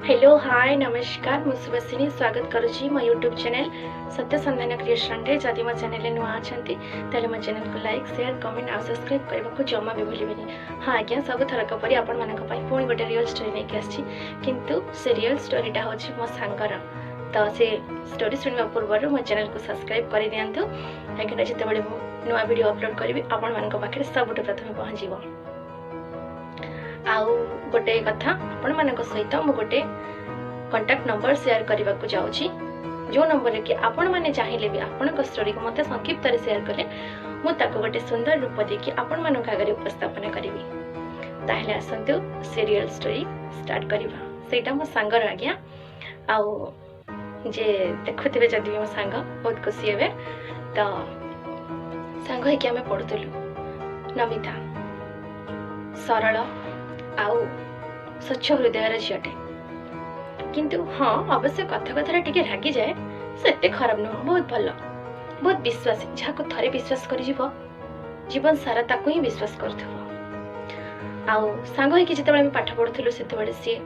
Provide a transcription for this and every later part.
Hello, ହାଏ, ନମସ୍କାର। ମୁଁ ସୁବାସିନୀ ସ୍ୱାଗତ କରୁଛି ମୋ ୟୁଟ୍ୟୁବ୍ ଚ୍ୟାନେଲ୍ ସତ୍ୟସନ୍ଧାନ କ୍ରିଏସନ୍ରେ। ଯଦି ମୋ ଚ୍ୟାନେଲ୍ରେ ନୂଆ ଅଛନ୍ତି, ତାହେଲେ ମୋ ଚ୍ୟାନେଲ୍କୁ ଲାଇକ୍, ସେୟାର, କମେଣ୍ଟ ଆଉ ସବସ୍କ୍ରାଇବ୍ କରିବାକୁ ଜମା ବି ଭୁଲିବେନି। ହଁ ଆଜ୍ଞା, ସବୁଥରକ ପରି ଆପଣମାନଙ୍କ ପାଇଁ ପୁଣି ଗୋଟେ ରିଅଲ୍ ଷ୍ଟୋରି ନେଇକି ଆସିଛି, କିନ୍ତୁ ସେ ରିଅଲ୍ ଷ୍ଟୋରିଟା ହେଉଛି ମୋ ସାଙ୍ଗର। ତ ସେ ଷ୍ଟୋରି ଶୁଣିବା ପୂର୍ବରୁ ମୋ ଚ୍ୟାନେଲ୍କୁ ସବସ୍କ୍ରାଇବ୍ କରିଦିଅନ୍ତୁ, କାହିଁକିନା ଯେତେବେଳେ ମୁଁ ନୂଆ ଭିଡ଼ିଓ ଅପଲୋଡ଼ କରିବି, ଆପଣମାନଙ୍କ ପାଖରେ ସବୁଠୁ ପ୍ରଥମେ ପହଞ୍ଚିବ। ଆଉ ଗୋଟେ କଥା, ଆପଣମାନଙ୍କ ସହିତ ମୁଁ ଗୋଟେ କଣ୍ଟାକ୍ଟ ନମ୍ବର ସେୟାର କରିବାକୁ ଯାଉଛି, ଯେଉଁ ନମ୍ବରରେ କି ଆପଣମାନେ ଚାହିଁଲେ ବି ଆପଣଙ୍କ ଷ୍ଟୋରିକୁ ମୋତେ ସଂକ୍ଷିପ୍ତରେ ସେୟାର କଲେ ମୁଁ ତାକୁ ଗୋଟେ ସୁନ୍ଦର ରୂପ ଦେଇକି ଆପଣମାନଙ୍କ ଆଗରେ ଉପସ୍ଥାପନା କରିବି। ତାହେଲେ ଆସନ୍ତୁ, ସେ ରିଅଲ୍ ଷ୍ଟୋରି ଷ୍ଟାର୍ଟ କରିବା। ସେଇଟା ମୋ ସାଙ୍ଗର ଆଜ୍ଞା, ଆଉ ଯେ ଦେଖୁଥିବେ ଯଦି ବି ମୋ ସାଙ୍ଗ ବହୁତ ଖୁସି ହେବେ। ତ ସାଙ୍ଗ ହେଇକି ଆମେ ପଢ଼ୁଥିଲୁ। ନମିତା ସରଳ ଆଉ ସ୍ୱଚ୍ଛ ହୃଦୟର ଝିଅଟେ, କିନ୍ତୁ ହଁ, ଅବଶ୍ୟ କଥା କଥାରେ ଟିକେ ରାଗିଯାଏ। ସେ ଏତେ ଖରାପ ନୁହଁ, ବହୁତ ଭଲ, ବହୁତ ବିଶ୍ୱାସୀ। ଯାହାକୁ ଥରେ ବିଶ୍ୱାସ କରିଯିବ, ଜୀବନ ସାରା ତାକୁ ହିଁ ବିଶ୍ୱାସ କରୁଥିବ। ଆଉ ସାଙ୍ଗ ହେଇକି ଯେତେବେଳେ ଆମେ ପାଠ ପଢ଼ୁଥିଲୁ, ସେତେବେଳେ ସିଏ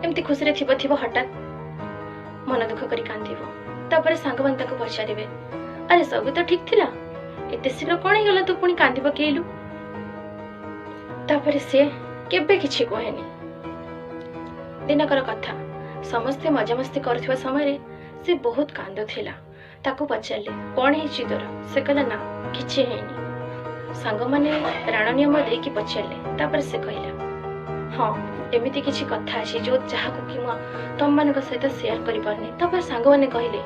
ଏମିତି ଖୁସିରେ ଥିବ ଥିବ, ହଠାତ୍ ମନ ଦୁଃଖ କରି କାନ୍ଦିବ। ତାପରେ ସାଙ୍ଗମାନେ ତାକୁ ପଚାରିବେ, "ଆରେ, ସବୁ ତ ଠିକ୍ ଥିଲା, ଏତେ ଶୀଘ୍ର କ'ଣ ହେଇଗଲା, ତୁ ପୁଣି କାନ୍ଦି ପକେଇଲୁ?" ତାପରେ ସିଏ କେବେ କିଛି କୁହେନି। ଦିନକର କଥା, ସମସ୍ତେ ମଜାମସ୍ତି କରୁଥିବା ସମୟରେ ସେ ବହୁତ କାନ୍ଦୁଥିଲା। ତାକୁ ପଚାରିଲେ, "କ'ଣ ହେଇଛି ତୋର?" ସେ କହିଲା, "ନା, କିଛି ହେଇନି।" ସାଙ୍ଗମାନେ ରାଣ ନିୟମ ଦେଇକି ପଚାରିଲେ। ତାପରେ ସେ କହିଲା, "ହଁ, ଏମିତି କିଛି କଥା ଅଛି ଯୋଉ ଯାହାକୁ କି ମୁଁ ତମମାନଙ୍କ ସହିତ ସେୟାର କରିପାରୁନି।" ତାପରେ ସାଙ୍ଗମାନେ କହିଲେ,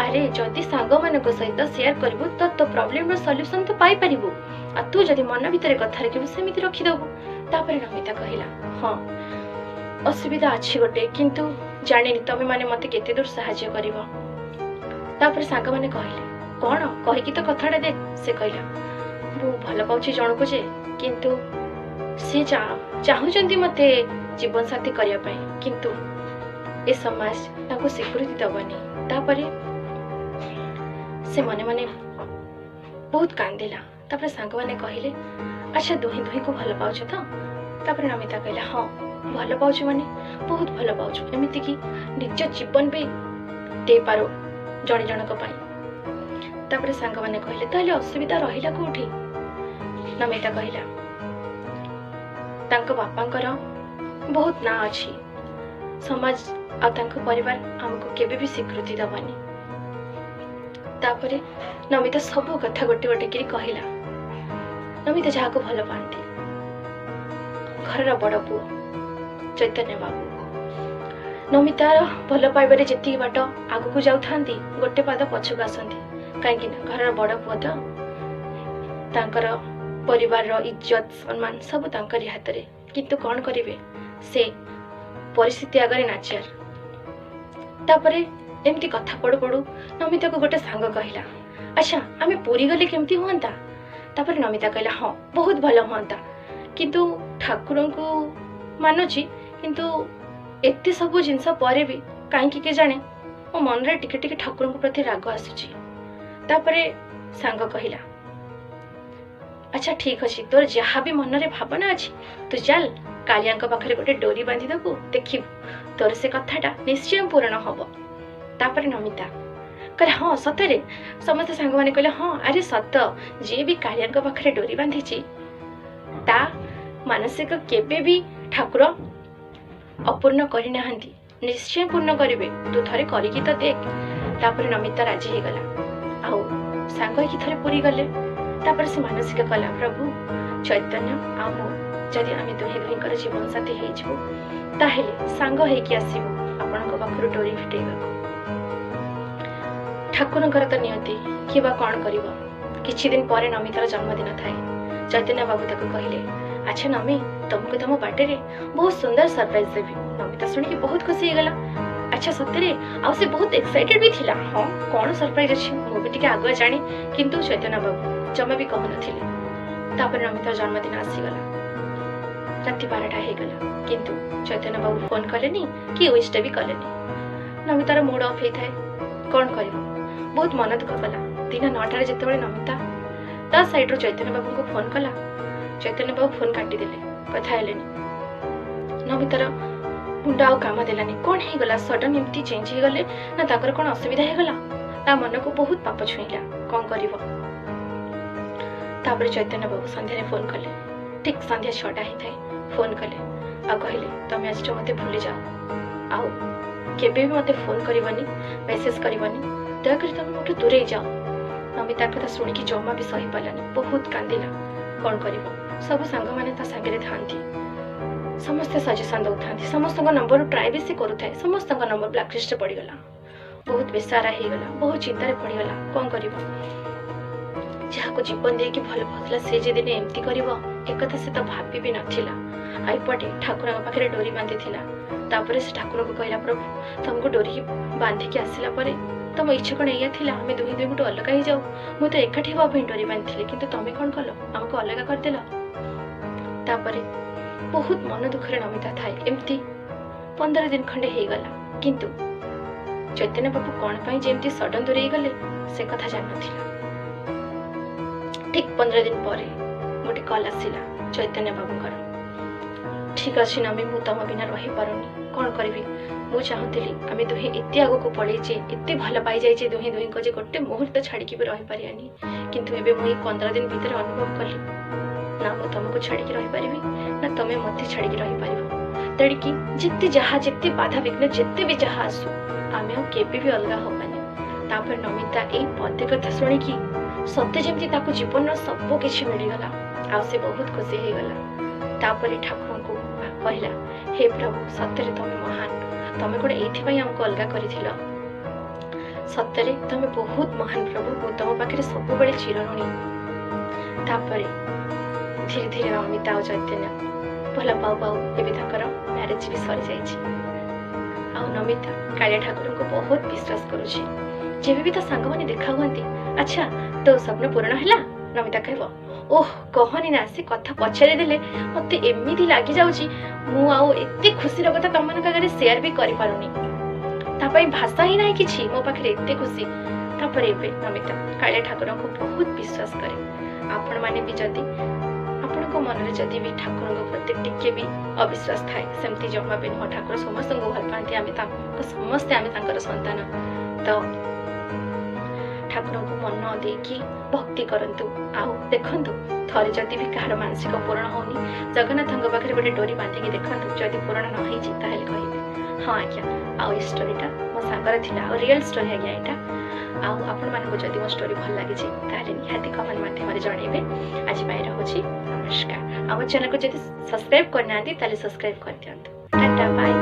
"ଆରେ, ଯଦି ସାଙ୍ଗମାନଙ୍କ ସହିତ ସେୟାର କରିବୁ ତ ତୋ ପ୍ରୋବ୍ଲେମର ସଲ୍ୟୁସନ୍ ତୁ ପାଇପାରିବୁ, ଆଉ ତୁ ଯଦି ମନ ଭିତରେ କଥା ରଖିବୁ, ସେମିତି ରଖିଦେବୁ।" ତାପରେ ନମିତା କହିଲା, "ହଁ, ଅସୁବିଧା ଅଛି ଗୋଟେ, କିନ୍ତୁ ଜାଣିନି ତମେ ମାନେ ମୋତେ କେତେ ଦୂର ସାହାଯ୍ୟ କରିବ।" ତାପରେ ସାଙ୍ଗମାନେ କହିଲେ, "କ'ଣ କହିକି ତ କଥାଟା ଦେଖ।" ସେ କହିଲା, "ମୁଁ ଭଲ ପାଉଛି ଜଣକୁ ଯେ, କିନ୍ତୁ ସେ ଚାହୁଁଛନ୍ତି ମୋତେ ଜୀବନସାଥୀ କରିବା ପାଇଁ, କିନ୍ତୁ ଏ ସମାଜ ତାଙ୍କୁ ସ୍ୱୀକୃତି ଦେବନି।" ତାପରେ ସେ ମନେ ମନେ ବହୁତ କାନ୍ଦିଲା। ତାପରେ ସାଙ୍ଗମାନେ କହିଲେ, "ଆଚ୍ଛା, ଦୁହେଁ ଦୁହିଁକୁ ଭଲ ପାଉଛ ତ?" ତାପରେ ନମିତା କହିଲା, "ହଁ, ଭଲ ପାଉଛୁ ମାନେ ବହୁତ ଭଲ ପାଉଛୁ, ଏମିତିକି ନିଜ ଜୀବନ ବି ଦେଇପାରୁ ଜଣେ ଜଣଙ୍କ ପାଇଁ।" ତାପରେ ସାଙ୍ଗମାନେ କହିଲେ, "ତାହେଲେ ଅସୁବିଧା ରହିଲା କୋଉଠି?" ନମିତା କହିଲା, "ତାଙ୍କ ବାପାଙ୍କର ବହୁତ ନାଁ ଅଛି, ସମାଜ ଆଉ ତାଙ୍କ ପରିବାର ଆମକୁ କେବେ ବି ସ୍ୱୀକୃତି ଦେବନି।" ତାପରେ ନମିତା ସବୁ କଥା ଗୋଟେ ଗୋଟେ କରି କହିଲା। ନମିତା ଯାହାକୁ ଭଲ ପାଆନ୍ତି, ଘରର ବଡ଼ ପୁଅ ଚୈତନ୍ୟ ବାବୁ। ନମିତାର ଭଲ ପାଇବାରେ ଯେତିକି ବାଟ ଆଗକୁ ଯାଉଥାନ୍ତି, ଗୋଟେ ପାଦ ପଛକୁ ଆସନ୍ତି, କାହିଁକି ନା ଘରର ବଡ଼ ପୁଅ ତ, ତାଙ୍କର ପରିବାରର ଇଜ୍ଜତ ସମ୍ମାନ ସବୁ ତାଙ୍କରି ହାତରେ। କିନ୍ତୁ କ'ଣ କରିବେ, ସେ ପରିସ୍ଥିତି ଆଗରେ ନାଚାର। ତାପରେ ଏମିତି କଥା ପଡୁ ପଡୁ ନମିତାକୁ ଗୋଟେ ସାଙ୍ଗ କହିଲା, "ଆଚ୍ଛା, ଆମେ ପୁରୀ ଗଲେ କେମିତି ହୁଅନ୍ତା?" ତାପରେ ନମିତା କହିଲା, "ହଁ, ବହୁତ ଭଲ ହୁଅନ୍ତା, କିନ୍ତୁ ଠାକୁରଙ୍କୁ ମାନୁଛି, କିନ୍ତୁ ଏତେ ସବୁ ଜିନିଷ ପରେ ବି କାହିଁକି କେଜାଣେ ମୋ ମନରେ ଟିକେ ଟିକେ ଠାକୁରଙ୍କ ପ୍ରତି ରାଗ ଆସୁଛି।" ତାପରେ ସାଙ୍ଗ କହିଲା, "ଆଚ୍ଛା, ଠିକ୍ ଅଛି, ତୋର ଯାହା ବି ମନରେ ଭାବନା ଅଛି, ତୁ ଚାଲ, କାଳିଆଙ୍କ ପାଖରେ ଗୋଟେ ଡୋରି ବାନ୍ଧିଦେବୁ, ଦେଖିବୁ ତୋର ସେ କଥାଟା ନିଶ୍ଚୟ ପୂରଣ ହବ।" ତାପରେ ନମିତା କହିଲେ, "ହଁ, ସତରେ?" ସମସ୍ତେ ସାଙ୍ଗମାନେ କହିଲେ, "ହଁ, ଆରେ ସତ। ଯିଏ ବି କାଳିଆଙ୍କ ପାଖରେ ଡୋରି ବାନ୍ଧିଛି, ତା ମାନସିକ କେବେ ବି ଠାକୁର ଅପୂର୍ଣ୍ଣ କରିନାହାନ୍ତି, ନିଶ୍ଚୟ ପୂର୍ଣ୍ଣ କରିବେ, ତୁ ଥରେ କରିକି ତ ଦେଖ।" ତାପରେ ନମିତା ରାଜି ହେଇଗଲା ଆଉ ସାଙ୍ଗ ହେଇକି ଥରେ ପୁରୀ ଗଲେ। ତାପରେ ସେ ମାନସିକ କଲା, "ପ୍ରଭୁ, ଚୈତନ୍ୟ ଆଉ ମୁଁ ଯଦି ଆମେ ଦୁହେଁ ଦୁହିଁଙ୍କର ଜୀବନସାଥୀ ହେଇଯିବୁ, ତାହେଲେ ସାଙ୍ଗ ହେଇକି ଆସିବୁ ଆପଣଙ୍କ ପାଖରୁ ଡୋରି ଫିଟେଇବାକୁ।" ଠାକୁରଙ୍କର ତ ନିୟତି, କିଏ ବା କ'ଣ କରିବ? କିଛି ଦିନ ପରେ ନମିତାର ଜନ୍ମଦିନ ଥାଏ। ଚୈତନ୍ୟ ବାବୁ ତାକୁ କହିଲେ, "ଆଚ୍ଛା ନମି, ତମକୁ ତମ ବାର୍ଥଡେରେ ବହୁତ ସୁନ୍ଦର ସରପ୍ରାଇଜ ଦେବି।" ନମିତା ଶୁଣିକି ବହୁତ ଖୁସି ହେଇଗଲା। ଆଚ୍ଛା, ସତରେ? ଆଉ ସେ ବହୁତ ଏକ୍ସାଇଟେଡ୍ ବି ଥିଲା। ହଁ, କ'ଣ ସରପ୍ରାଇଜ ଅଛି, ମୁଁ ବି ଟିକେ ଆଗୁଆ ଜାଣେ। କିନ୍ତୁ ଚୈତନ୍ୟ ବାବୁ ଜମା ବି କହୁନଥିଲେ। ତାପରେ ନମିତାର ଜନ୍ମଦିନ ଆସିଗଲା। ରାତି 12ଟା ହେଇଗଲା, କିନ୍ତୁ ଚୈତନ୍ୟ ବାବୁ ଫୋନ କଲେନି କି ୱିଶଟା ବି କଲେନି। ନମିତାର ମୁଡ୍ ଅଫ୍ ହେଇଥାଏ। କ'ଣ କରିବ, ବହୁତ ମନ ଦୁଃଖ କଲା। ଦିନ 9ଟାରେ ଯେତେବେଳେ ନମିତା ତା ସାଇଡ୍ରୁ ଚୈତନ୍ୟ ବାବୁଙ୍କୁ ଫୋନ କଲା, ଚୈତନ୍ୟ ବାବୁ ଫୋନ କାଟିଦେଲେ, କଥା ହେଲେନି। ନମିତାର ମୁଣ୍ଡ ଆଉ କାମ ଦେଲାନି। କ'ଣ ହେଇଗଲା, ସଡନ୍ ଏମିତି ଚେଞ୍ଜ ହେଇଗଲେ ନା ତାଙ୍କର କ'ଣ ଅସୁବିଧା ହେଇଗଲା? ତା ମନକୁ ବହୁତ ପାପ ଛୁଇଁଲା, କ'ଣ କରିବ? ତାପରେ ଚୈତନ୍ୟ ବାବୁ ସନ୍ଧ୍ୟାରେ ଫୋନ୍ କଲେ। ଠିକ୍ ସନ୍ଧ୍ୟା 6ଟା ହେଇଥାଏ, ଫୋନ୍ କଲେ ଆଉ କହିଲେ, ତମେ ଆଜିଠୁ ମୋତେ ଭୁଲି ଯାଅ, ଆଉ କେବେ ବି ମୋତେ ଫୋନ୍ କରିବନି, ମେସେଜ୍ କରିବନି, ଦୟାକରି ତମେ ମୋଠୁ ଦୂରେଇ ଯାଅ। ନମିତା କଥା ଶୁଣିକି ଜମା ବି ସହିପାରିଲାନି, ବହୁତ କାନ୍ଦିଲା। କ'ଣ କରିବ? ସବୁ ସାଙ୍ଗମାନେ ତା ସାଙ୍ଗରେ ଥାଆନ୍ତି, ସମସ୍ତେ ସଜେସନ୍ ଦେଉଥାନ୍ତି, ସମସ୍ତଙ୍କ ନମ୍ବରରୁ ଟ୍ରାଏ ବି ସେ କରୁଥାଏ, ସମସ୍ତଙ୍କ ନମ୍ବର ବ୍ଲାକ୍ ଲିଷ୍ଟରେ ପଡ଼ିଗଲା। ବହୁତ ବେସାରା ହେଇଗଲା, ବହୁତ ଚିନ୍ତାରେ ପଡ଼ିଗଲା। କ'ଣ କରିବ? ଯାହାକୁ ଜୀବନ ଦେଇକି ଭଲ ପାଉଥିଲା, ସେ ଯେ ଦିନେ ଏମିତି କରିବ ଏକଥା ସେ ତ ଭାବି ବି ନଥିଲା। ଆଉ ଏପଟେ ଠାକୁରଙ୍କ ପାଖରେ ଡୋରି ବାନ୍ଧିଥିଲା। ତାପରେ ସେ ଠାକୁରଙ୍କୁ କହିଲା, ପ୍ରଭୁ, ତମକୁ ଡୋରି ବାନ୍ଧିକି ଆସିଲା ପରେ ତମ ଇଚ୍ଛା କ'ଣ ଏଇଆ ଥିଲା, ଆମେ ଦୁହେଁ ଦୁହିଁଙ୍କଠୁ ଅଲଗା ହେଇଯାଉ? ମୁଁ ତ ଏକାଠି ହେବା ପାଇଁ ଡୋରି ବାନ୍ଧିଥିଲି, କିନ୍ତୁ ତମେ କ'ଣ କଲ? ଆମକୁ ଅଲଗା କରିଦେଲ। ତାପରେ ବହୁତ ମନ ଦୁଃଖରେ ନମିତା ଥାଏ। ଏମିତି 15 ଦିନ ଖଣ୍ଡେ ହେଇଗଲା, କିନ୍ତୁ ଚୈତନ୍ୟ ବାବୁ କ'ଣ ପାଇଁ ଯେ ଏମିତି ସଡନ୍ ଦୂରେଇ ଗଲେ ସେ କଥା ଜାଣିନଥିଲା। ଠିକ୍ 15 ଦିନ ପରେ ଗୋଟେ କଲ୍ ଆସିଲା ଚୈତନ୍ୟ ବାବୁଙ୍କର। ଠିକ୍ ଅଛି ନମି, ମୁଁ ତମ ବିନା ରହିପାରୁନି, କ'ଣ କରିବି? ମୁଁ ଚାହୁଁଥିଲି ଆମେ ଦୁହେଁ ଏତେ ଆଗକୁ ପଳେଇଛେ, ଏତେ ଭଲ ପାଇଯାଇଛେ ଦୁହେଁ ଦୁହିଁଙ୍କ ଯେ ଗୋଟେ ମୁହୂର୍ତ୍ତ ଛାଡ଼ିକି ବି ରହିପାରିବାନି। କିନ୍ତୁ ଏବେ ମୁଁ ଏଇ 15 ଦିନ ଭିତରେ ଅନୁଭବ କଲି ନା ମୁଁ ତମକୁ ଛାଡ଼ିକି ରହିପାରିବି, ନା ତମେ ମୋତେ ଛାଡ଼ିକି ରହିପାରିବ। ତେଣିକି ଯେତେ ଯାହା, ଯେତେ ବାଧାବିଘ୍ନ, ଯେତେ ବି ଯାହା ଆସୁ, ଆମେ ଆଉ କେବେ ବି ଅଲଗା ହବାନି। ତାପରେ ନମିତା ଏଇ ପଦେ କଥା ଶୁଣିକି ସତେ ଯେମିତି ତାକୁ ଜୀବନର ସବୁ କିଛି ମିଳିଗଲା, ଆଉ ସେ ବହୁତ ଖୁସି ହେଇଗଲା। ତାପରେ ଠାକୁରଙ୍କୁ କହିଲା, ହେ ପ୍ରଭୁ, ସତରେ ତମେ ମହାନ। ତମେ କ'ଣ ଏଇଥିପାଇଁ ଆମକୁ ଅଲଗା କରିଥିଲ? ସତରେ ତମେ ବହୁତ ମହାନ ପ୍ରଭୁ, ମୁଁ ତମ ପାଖରେ ସବୁବେଳେ ଚିରଋଣୀ। ତାପରେ ଧୀରେ ଧୀରେ ନମିତା ଆଉ ଚୈତନ୍ୟ ଭଲ ପାଉ ପାଉ ଏବେ ତାଙ୍କର ମ୍ୟାରେଜ ବି ସରିଯାଇଛି। ଆଉ ନମିତା କାଳିଆ ଠାକୁରଙ୍କୁ ବହୁତ ବିଶ୍ୱାସ କରୁଛି। ଯେବେ ବି ତା ସାଙ୍ଗମାନେ ଦେଖା ହୁଅନ୍ତି, ଆଚ୍ଛା, ତୋ ସ୍ୱପ୍ନ ପୂରଣ ହେଲା? ନମିତା କହିବ, ଓହ କହନି ନା, ସେ କଥା ପଚାରିଦେଲେ ମତେ ଏମିତି ଲାଗିଯାଉଛି, ମୁଁ ଆଉ ଏତେ ଖୁସିର କଥା ତମମାନଙ୍କ ଆଗରେ ସେୟାର ବି କରିପାରୁନି, ତା ପାଇଁ ଭାଷା ହିଁ ନାହିଁ କିଛି ମୋ ପାଖରେ, ଏତେ ଖୁସି। ତାପରେ ଏବେ ନମିତା କାଳିଆ ଠାକୁରଙ୍କୁ ବହୁତ ବିଶ୍ୱାସ କରେ। ଆପଣମାନେ ବି ଯଦି ଆପଣଙ୍କ ମନରେ ଯଦି ବି ଠାକୁରଙ୍କ ପ୍ରତି ଟିକେ ବି ଅବିଶ୍ୱାସ ଥାଏ, ସେମିତି ଜମା ବି ନୁହଁ। ଠାକୁର ସମସ୍ତଙ୍କୁ ଭଲ ପାଆନ୍ତି, ଆମେ ତାଙ୍କ ସମସ୍ତେ ଆମେ ତାଙ୍କର ସନ୍ତାନ। ତ ଠାକୁରଙ୍କୁ ମନ ଦେଇକି ଭକ୍ତି କରନ୍ତୁ ଆଉ ଦେଖନ୍ତୁ, ଥରେ ଯଦି ବି କାହାର ମାନସିକ ପୂରଣ ହଉନି, ଜଗନ୍ନାଥଙ୍କ ପାଖରେ ଗୋଟେ ଡୋରି ବାନ୍ଧିକି ଦେଖନ୍ତୁ, ଯଦି ପୂରଣ ନ ହେଇଛି ତାହେଲେ କହିବେ। ହଁ ଆଜ୍ଞା, ଆଉ ଏ ଷ୍ଟୋରିଟା ମୋ ସାଙ୍ଗର ଥିଲା, ଆଉ ରିଅଲ୍ ଷ୍ଟୋରି ଆଜ୍ଞା ଏଇଟା। ଆଉ ଆପଣମାନଙ୍କୁ ଯଦି ମୋ ଷ୍ଟୋରି ଭଲ ଲାଗିଛି, ତାହେଲେ ନିହାତି କମେଣ୍ଟ ମାଧ୍ୟମରେ ଜଣାଇବେ। ଆଜି ପାଇଁ ରହୁଛି, ନମସ୍କାର। ଆମ ଚ୍ୟାନେଲକୁ ଯଦି ସବସ୍କ୍ରାଇବ୍ କରିନାହାନ୍ତି, ତାହେଲେ ସବସ୍କ୍ରାଇବ୍ କରିଦିଅନ୍ତୁ। Tata, bye.